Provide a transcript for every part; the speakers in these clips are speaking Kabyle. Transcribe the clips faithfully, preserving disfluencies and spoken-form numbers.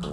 Azul.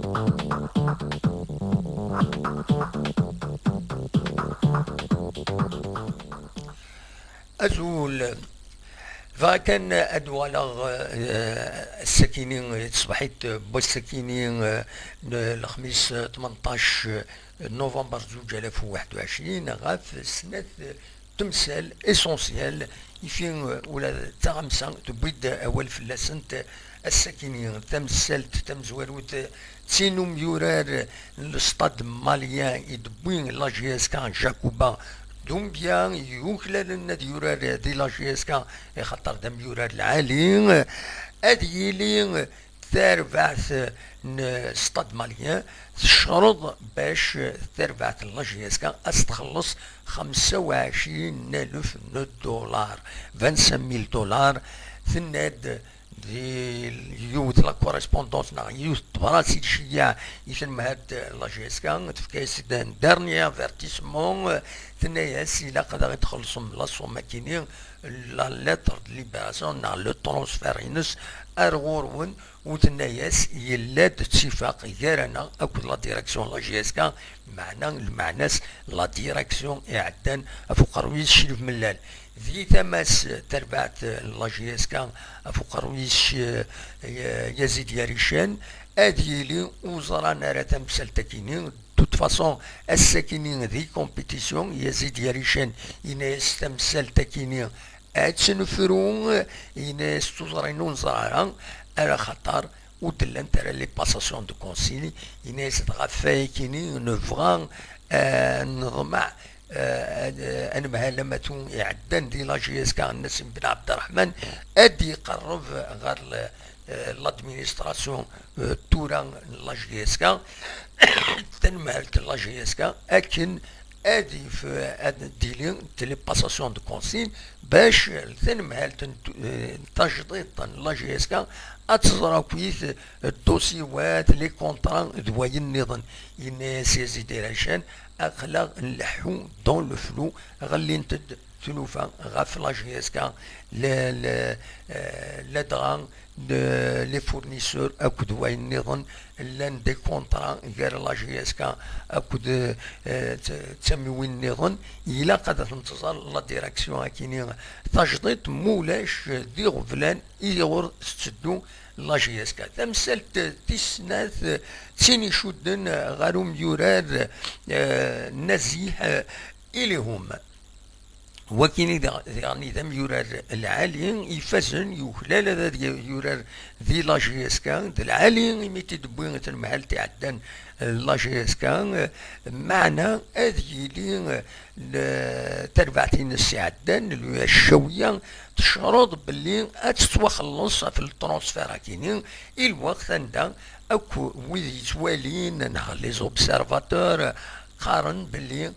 Bɣiɣ kan ad d-uɣaleɣ, eh, ass-akini, eh, tṣebḥit n wass-akini, eh, n lexmis, eh, tmenṭac, eh, november zuǧ alaf u waḥed u ɛecrin, ɣef snat, eh, temsal essentiel, ifi, eh, ula d taɣamsa tewwi-d awal fell-asent, eh, ass-akini. Tamsalt tamezwarut, eh, d tin umyurar n l'Stade malien i d-wwi la J S K, Jacoba Doumbia, yuklalen ad yurar di la J S K, ixaṭer d amyurar lɛali. Ad yili tarbaɛt n Stade malien tecreḍ bac tarbaɛt n la J S K ad s-txelleṣ xemsa u ɛecrin alef n dollar, vingt-cinq mille dollars. Tenna-d di yiwet la correspondance neɣ yiwet tebrat i d-tceyyeɛ i tenmehalt n la J S K, tefka-yas-d un dernier avertissement, tenna-yas ilaq ad aɣ-id-txellṣem la somme-akini, la lettre de libération neɣ le transfert-ines ar ɣur-wen, u tenna-yas yella-d ttifaq gar-aneɣ akked la direction n la J S K, meɛna lmeɛna-s la direction iɛeddan ɣef uqerruy-is Crif Mellal. Di tama-s tarbaɛt n la J S K ɣef uqerruy-is, eh, Yazid Yarican, ad yili ur ẓran ara tamsalt-akini. De toute façon, ass-akini di compétition, Yazid Yarican yenna-yas tamsalt-akini ad tt-nefru, yenna-yas d tuẓrin ur neẓri ara, ala xaṭer ur d-llant ara les passations de consigne, yenna-yas-d ɣef wayakini nebɣa, eh, neḍmeɛ, eh, ad, eh, anemhal amatu iɛeddan di la J S K Nassim Ben Abderrahman ad d-iqerreb ɣer l-, eh, l'administration, eh, tura n la J S K, tanemhalt n la J S K, akken ad yif-, ad d-tili les passations de consigne, bac tanemhalt n tu-, eh, tajdiṭ n la J S K ad tẓer akkit ddusiwat, les contrats d wayen nniḍen. Yenna-yas Yazid Yarican, aql-aɣ nleḥḥu dans le flou, ɣellint-d tlufa ɣef la J S K, la, la, eh, ladɣa de, les fournisseurs akked wayen nniḍen, llan des contrats gar la J S K akked, eh, t-, d tamiwin nniḍen, ilaq ad ten-tẓer la direction akini tajdiṭ, mulac d iɣeblan i ɣur tetteddu la J S K. Tamsalt tis snat, d tin icudden ɣer umyurar, eh, Nazih, eh, Ilihum. Wakini diɣ-, diɣen d amyurar lɛali, ifazen, yuklal ad, ad yurar di la J S K, d lɛali imi t-id-tewwi tenmehalt iɛeddan, eh, la J S K, eh, meɛna ad yili, eh, l-, tarbaɛt-ines iɛeddan, l'U S Chawiya, tecreḍ belli ad tettwaxelleṣ ɣef le transfert akini, i lweqt anda akk wid yettwalin, neɣ les observateurs, qqaren belli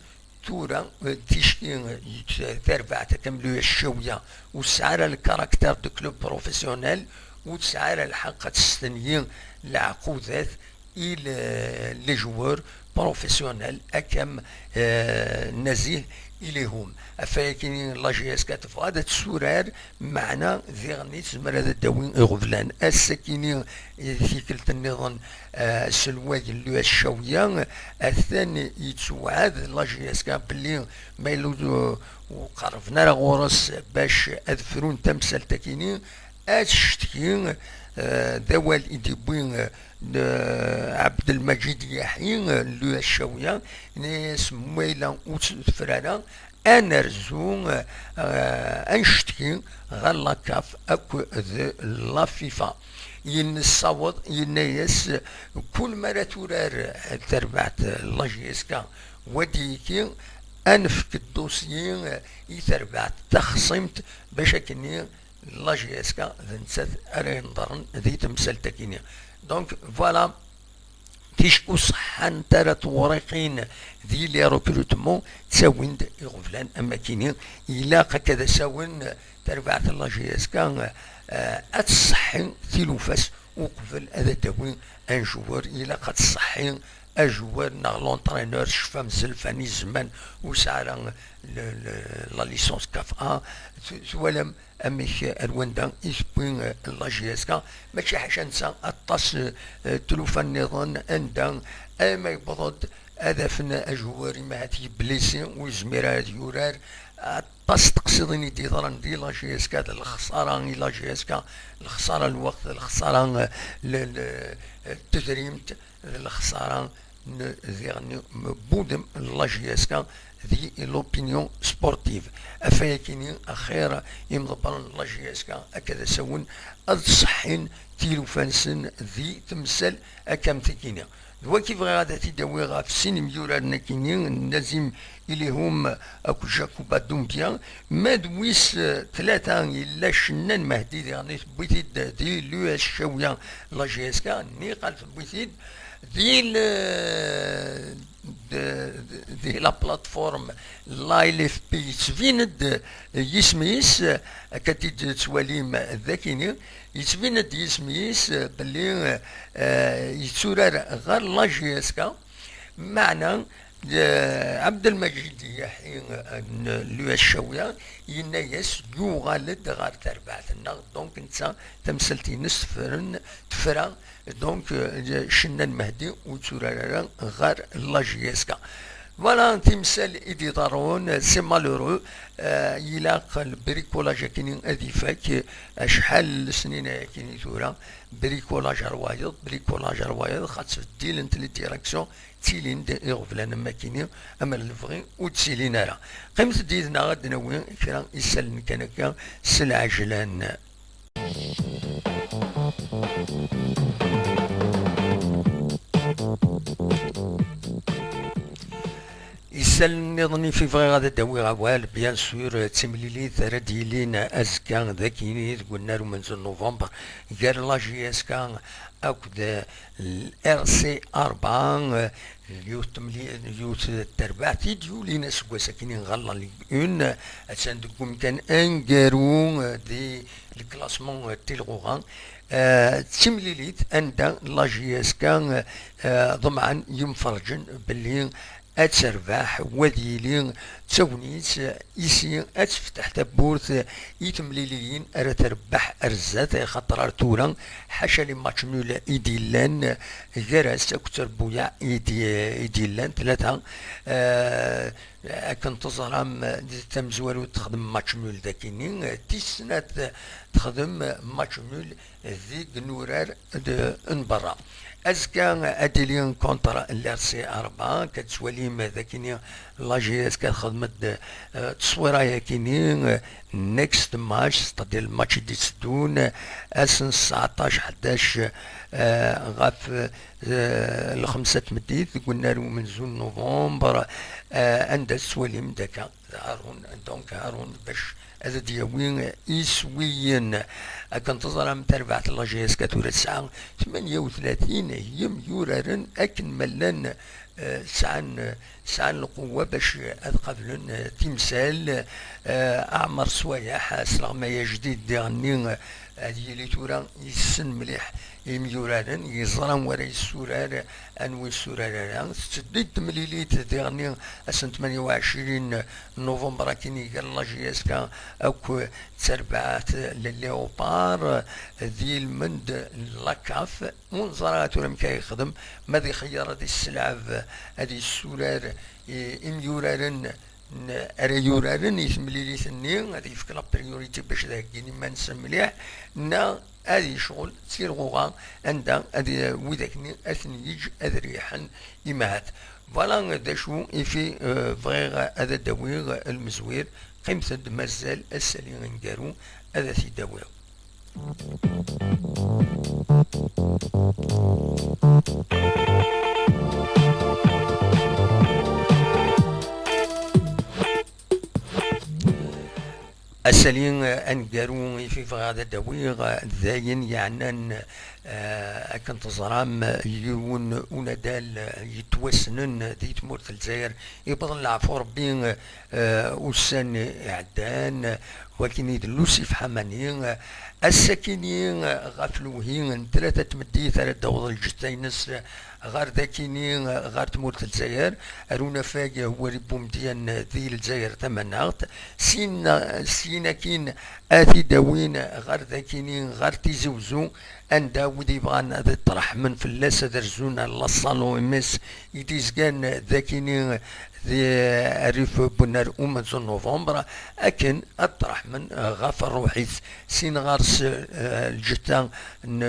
tura, eh, ticki, eh, tarbaɛt akka am l'U S Chawiya ur tesɛi ara le caractère de club professionnel, ur tesɛi ara lḥeqq ad testenyi leɛqudat i le-, les joueurs professionnels akka am, eh, Nazih Ilihum. Ɣef wayakini la J S K tebɣa ad tessurar, meɛna diɣen tezmer ad d-tawi iɣeblan. Ass-akini, tikkelt nniḍen, eh, aselway n l'U S Chawiya, atan yettewɛed la J S K belli ma yella ur, ur qerrben ara ɣur-s bac ad frun tamsalt-akini, ad ccetki, eh, d awal i d-yewwi, eh, n, eh, Abdelmajid Yahi, eh, n l'U S Chawiya, yenna-yas ma yella ur tt-, tefra ara, ad nerzu, eh, ad ncetki ɣer la CAF akked la FIFA. Yenna-, nessaweḍ, yenna-yas, kul mi ara turar, eh, tarbaɛt, eh, la J S K, wad yiki, ad nefk ddusi, eh, i terbaɛt taxṣimt, bac akkenni la J S K d nettat ara yenḍren di temsalt-akini. Donc, voilà, ticki ur ṣeḥḥant ara tewriqin di les recrutements, ttawin-d iɣeblan am akini. Ilaq akka d asawen, tarbaɛt n la J S K, eh, ad tṣeḥḥi tilufa-s uqbel ad d-tawi un joueur, ilaq ad tṣeḥḥi ajoueur neɣ l'entraîneur, cfam zelfan i zzman ur sɛi ara le- le- la licence CAF A, t- twalam amek ar wanda i tewwi eh, la J S K. Mačči ḥaca netta, aṭas eh, tlufa nniḍen anda ama yewweḍ-d ad afen ajoueur imahat yeblisi ur yezmir ara ad yurar. Aṭas n teqsiḍin i d-yeḍran di la J S K, d lexsara i la J S K, lexsara n lweqt, lexsara eh, le- le- eh, tedrimt, d lexsara n diɣen n wudem n la J S K di l'opinion sportive. Afayakini axir imḍebbren n la J S K akka d asawen ad ṣeḥḥin tilufa-nsen di temsal akka am tikini. D waki bɣiɣ ad t-id-awiɣ ɣef sin imyuraren akini, Nazim Ilihum akked Jacob Doumbia. Ma d wis eh, tlata yella Cennan Mehdi diɣen i tewwi-t-id di l'U S Cawya la J S K, niqal tewwi-t-id di le- de- de- di la plateforme la L F P yettbin-d yisem-is, akka t-id-tettwalim dakini, yettbin-d yisem-is belli eh, yetturar ɣer la J S K. Meɛna eh, Abdelmajid Yahi eh, n l'U S Cawya yenna-yas yuɣal-d ɣer terbaɛt-nneɣ, donc netta tamsalt-ines tefren tefra, donc eh, Cennan Mehdi ur yetturar ara ɣer la J S K. Voilà timsal i d-iḍerrun, c'est malheureux. Eh, ilaq le bricolage akini ad ifak. Acḥal n lesnin akini tura, bricolage ar wayeḍ, bricolage ar wayeḍ, xaṭ tbeddilent les directions, ttilin-d iɣeblan am akini, am lebɣi ur ttilin ara. Qqimet-d yid-neɣ ad d-nawi kra isallen kan akka s lɛejlan. Isallen nniḍen i fi bɣiɣ ad d-awiɣ awal, bien sûr, d timlilit ara d-yilin azekka d akini deg unnar umenzu n november gar la J S K akked l R C rebɛa, yiwet temli- yiwet terbaɛt i d-yulin aseggas akini ɣer la Ligue un, attan deg umkan aneggaru di le classement tilɣuɣa. Eh, d timlilit anda la J S K eh, ḍemɛen yimferǧen belli ad terbeḥ, wa ad yili d tagnit isi ad tefteḥ tawwurt i temliliyin ara terbeḥ ar zdat, axaṭer ar tura ḥaca les matchs nuls i d-yellan gar-as akked Trebbuyaɛ i d- i d-yellan tlata. Eh, akken teẓram, tamezwarut texdem match nul dakini, tis snat texdem match nul deg nurar d- n berra. Azekka ad d-ili contre l'R C rebɛa, akka tettwalim dakini la J S K txedmet-d eh, tteswira yakini, eh, next match, c'est-à-dire le match i d-itteddun ass n tseɛṭac ḥdac eh, ɣef eh, lxemsa n tmeddit deg unnar umenzu n november, eh, anda tettwalim daka d Harun, donc Harun bac ad d-yawi iswiyen. Akken teẓram, tarbaɛt n la J S K tura tesɛa tmanya u tlatin yemyuraren akken ma llan eh, sɛan sɛan lqewwa bac ad qablen eh, timsal. Eh, Ɛmer Swayeḥ, asleɣmay ajdid diɣenni, eh, ad yili tura yessen mliḥ imyuraren, yeẓra anwa ara yessurar, anwa yessurar ara. Tetteddu-d temlilit diɣenni ass n tmanya u ɛecrin november akkin gar la J S K akk d terbaɛt n Léopard di lmend n la CAF. Ur neẓri ara tura amek ara yexdem, ma ad ixeyyer ad isselɛeb, ad yessurar i- imyuraren n- ara yuraren i temlilit-nni, ad yefk la priorité bac ad heggin iman-nsen mliḥ, neɣ ad yecɣel d tirɣuɣa anda ad y- widak-nni ad ten-yeǧǧ ad riḥen imahat. Voilà d acu ifi eh, bɣiɣ ad d-awiɣ lmezwir. Qqimet-d, mazal asali aneggaru ad t-id-awiɣ. Asali aneggaru i fi bɣiɣ ad d-awiɣ d ayen yeɛnan, eh, akken teẓram, yiwen unadal yettwassnen di tmurt n Lezzayer, iwweḍ leɛfu Rebbi eh, ussan iɛeddan, Wakini d Lusif Ḥamani, ass-akini ɣef lewhi n tlata n tmeddit ara d-taweḍ lǧetta-ines ɣer dakini, ɣer tmurt n Lezzayer, ar unafag Wali Bumedyan di Lezzayer tamaneɣt, syin, syin akin ad t-id-awin ɣer dakini, ɣer Tizi Wezzu, anda wid yebɣan ad ṭṭreḥmen fell-as ad rzun la Salon M S i d-izgan dakini di rrif n wennar umenzu n novembre, akken ad ṭṭreḥmen ɣef rruḥ-is. Sin ɣer-s, eh, lǧetta n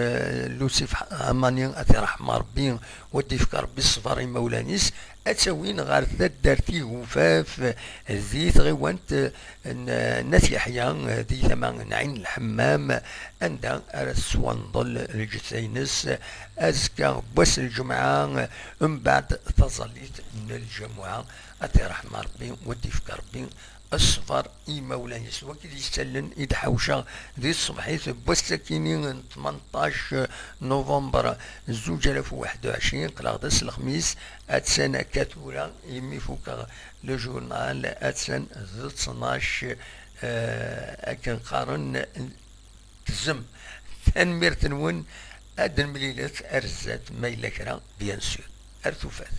Lusif Ḥamani, ad t-iṛḥem Ṛebbi, u ad d-ifk Ṛebbi ṣṣber i imawlan-is, ad tt-awin ɣer taddart Igufaf di tɣiwant n, n At Yeḥya, di tama n Ɛin Lḥemmam, anda ara teswenḍel lǧetta-ines azekka n wass n lǧemɛa, mbeɛd taẓallit n lǧamuɛa. Ad t-iṛḥem Ṛebbi, u ad d-ifk Ṛebbi ṣṣber i imawlan-is. Wagi d-yettallen i d-ḥawceɣ di tṣebḥit n wass-akini n tmenṭac november zuǧ alaf u waḥed u ɛecrin, qqleɣ d ass lexmis, attan akka tura, imi fukeɣ le journal, attan d ttnac, eh, akken qqaren, tzem. Tanemmirt-nwen, ad nemlilet ar zdat ma yella kra, bien sûr. Ar tufat.